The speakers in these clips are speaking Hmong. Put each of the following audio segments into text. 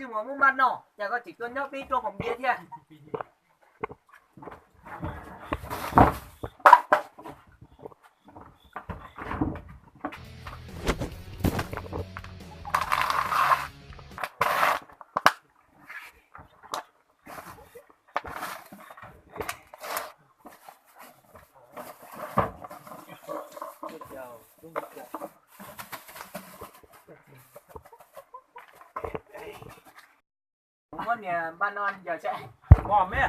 Ntsej muag muab npaj noj, cas koj tseem tuaj nyob peb rooj haus npias thiab? Kuv muab niag npaj no ncaws seb. Mos me.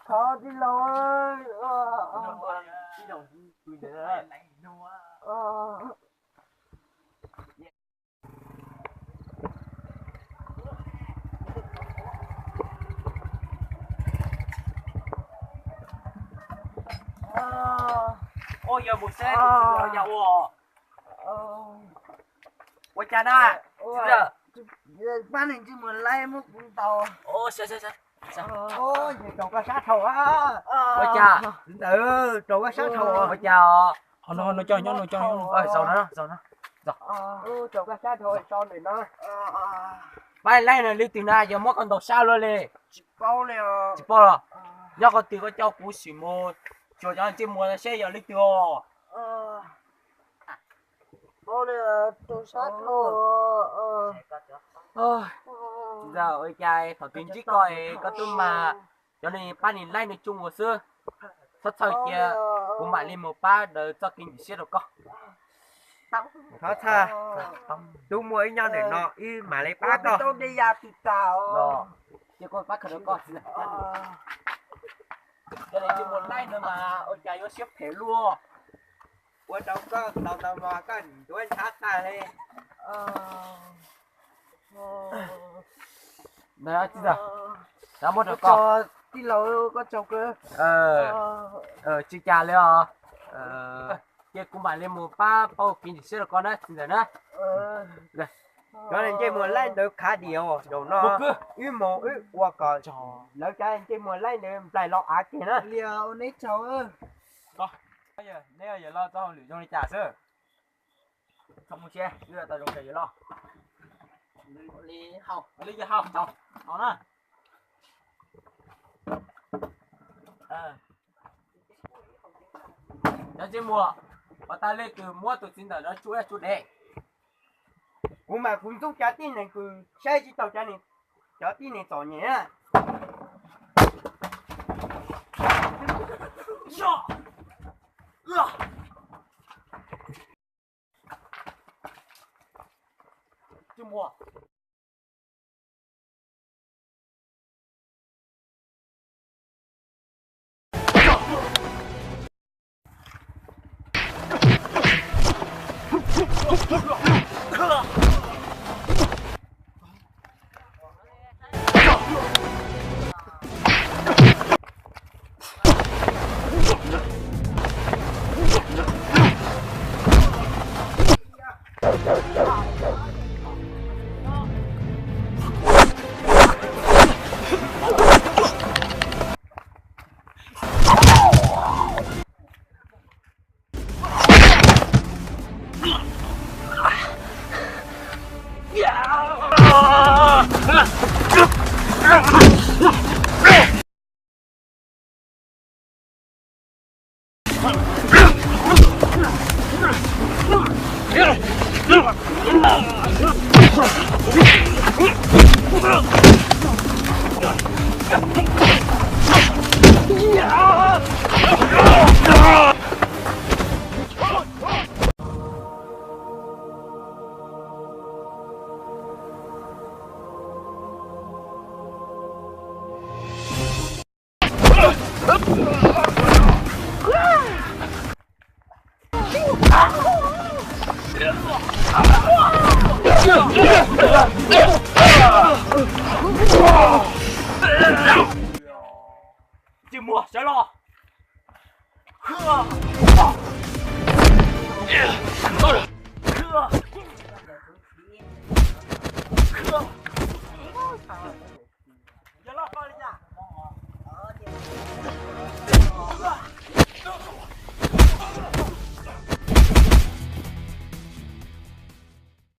Thov tij laug. Ua yog mus seb tus txiv yog ua, ua cas na? Pab nws ntsej muag laib muab kuv ntaus. Rau koj sab dhau. Ua cas? Ntawd rau koj sab dhau. Ua cas? Nws coj nyob, nws coj nyob, zaum no, zaum no. Rau koj sab dhau so ntawm no. Pab laib no leej twg na, yog muab koj ntaus sab luaj li? Tsis paub li. Tsis paub los? Nyob qhov twg koj coj kuv sim mus xyuas cov ntsej muag seb yog leej twg os. Tsis ntag, ua cas thaum twg ntsib koj es koj twb mag cov ni pab ni laib no coj mus xwb. Txhob txhawj cia, kuv mam li mus pab daws txoj kev ntxim siab rau koj. Thov txhawj, twb muaj ib nyob ntawm no wb mam li pab koj. Cia kuv pab khaws rau koj. Cov ni ntsej muag laib no mas ua cas yuav siab phem luaj. Ua rau koj tau tau mas koj ntuav ntshav tag li. Ntawd tij laug, muab rau koj. Tij laug, koj tsaug kawg. Tsis cas li os. Ces kuv mam li mus pab pauj kev ntxim siab rau koj na txiv ntxawm na. Cov ntsej muag laib ntawd khav diam os, zaum no wb mus wb ua kom lawv cov ntsej muag laib ntawd nplaig los av kiag na. Neb tsaug. Neb yawg loj txoj hauj lwm zoo li cas xwb? Txhob muaj siab, wb tau zoo kawg yawg loj. Li hau, li yawg hau, tau, tau na. Cov ntsej muag, ua tag li kws muab tus txiv ntawm no tsuj ib tsuj dev. Kuv mas kuv ntxub cov tib neeg kws saib tsis taus cov tib neeg txom nyem na. Sawv los.